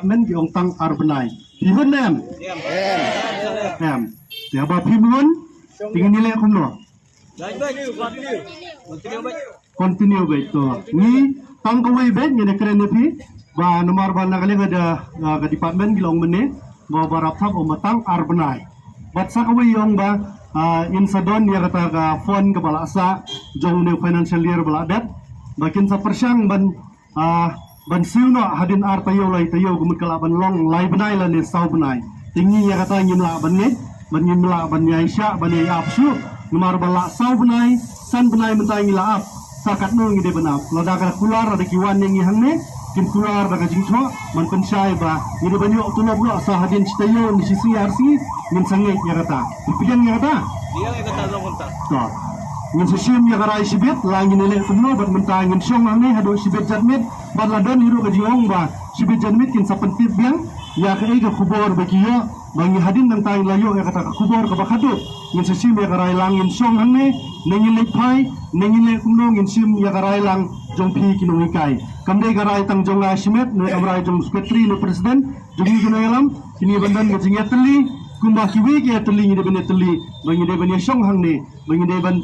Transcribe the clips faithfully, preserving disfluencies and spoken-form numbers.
Men ki ong tang ar bnai. Phi hun em? Em. Te ba phi hun, te ngin ïa leh kumno? Continue beit to. Ngi tang kawei beit ngin ïa kren ïa phi. Ba namar ba na ka liang ka, ah, ka department ki la ong mynne ba, ba rap thap ong ba tang ar bnai. Bad sa kawei ong ba, ah, in sa don ïa kata ka fund kaba la sah jong une u financial year ba la dep. Ba kin sa pyrshang ban, ah, ban siew noh hadien ar taïew lai taïew, ka mut ka lah ban long lai bnai lane saw bnai. Te ngi ïa kata ngim lah ban ngeit, ban ngim lah ban ïai shah, ban ïai ap shuh. Namar ba lah saw bnai, san bnai mynta ngi la ap. Sa katno ngi dei ban ap? Lada ka kular, lada ki wan ïa ngi hangne, kin kular da ka jingthoh, ban pynshai ba ngi dei ban ïoh tulop noh sa hadien shi taïew ne shi sngi ar sngi, ngin sa ngeit ïa kata. Phi pdiang ïa kata? Pdiang ïa kata, long kata. To. Ngin sa shim ïa ka rai shibit, la ngin ïa leh kumno, bad mynta ngin shong hangne haduh shibit janmiet, bad la don hi ruh ka jingong ba shibit janmiet kin sa pyntip biang ïa kaei ka khubor ba ki ïoh, ba ngi hadien nangta ngi la ïoh ïa kata ka khubor kaba khadduh. Ngin sa shim ïa ka rai lang, ngin shong hangne, ne ngin leit phai, ne ngin leh kumno, ngin shim ïa ka rai lang jong phi ki nonghikai. Kam dei ka rai tang jong nga shimet, ne kam rai jong secretary ne president jong ngi ki nongïalam. Kine ban don ka jingïatylli, kumba kiwei ki ïatylli, ngi dei ban ïatylli, ba ngi dei ban ïashong hangne, ba ngi dei ban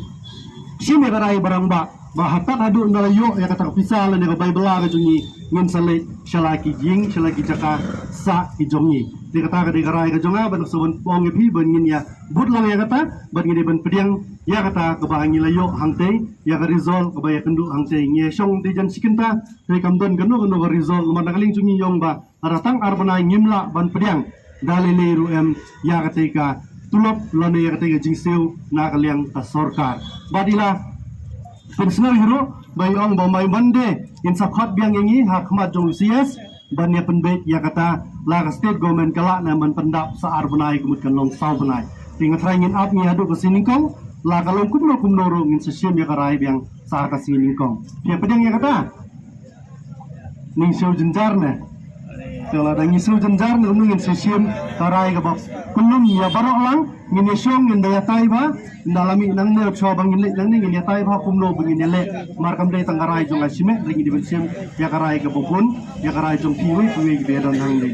shim ïa ka rai ba rangbah, ba haduh haduh ynda la ïoh ïa kata ka pisa lane ka bai bylla ka jong ngi, ngin sa leit sha la ki ïing, sha la ki jaka sah ki jong ngi. Te kata ka dei ka rai ka jong nga, ban sa ban ong ïa phi, ban ngin ïa bud lang ïa kata, ban ngin dei ban pdiang ïa kata kaba ngi la ïoh hangtei, ïa ka result kaba ïakynduh hangtei. Ngi ïashong te jan shi kynta, te kam don kano kano ka result, namar na ka liang jong ngi ïa ong ba lada tang ar bnai ngim lah ban pdiang da lei lei ruh em ïa katei ka tulop lane ïa katei ka jingsiew na ka liang ka sorkar. Bad i la pynsngew hi ruh ba i ong ba mai Monday in sa khot biang ïa ngi ha khmat jong u C S ban ïa pynbeit ïa kata, la ka state government ka lah ne ban pyndap sa ar bnai, ka mut kan long saw bnai. Te nga tharai ngin ap ngi haduh ka sngi nyngkong, la ka long kumno kumno ruh ngin sa shim ïa ka rai biang sa ar ka sngi nyngkong. Phi ïa pdiang ïa kata? Ngin siew jynjar ne. Te lada ngin siew jynjar ne, kumno ngin sa shim ka rai kaba kyllum ïa baroh lang, ngin ïa shong, ngin da ïatai bha, ynda la mih nangne, shuwa ba ngin leit nangne, ngin ïatai bha kumno ba ngin ïa leh. Namar kam dei tang ka rai jong nga shimet, ngin dei ban shim ïa ka rai kaba bun, ïa ka rai jong kiwei kiwei kiba ïadon hangne.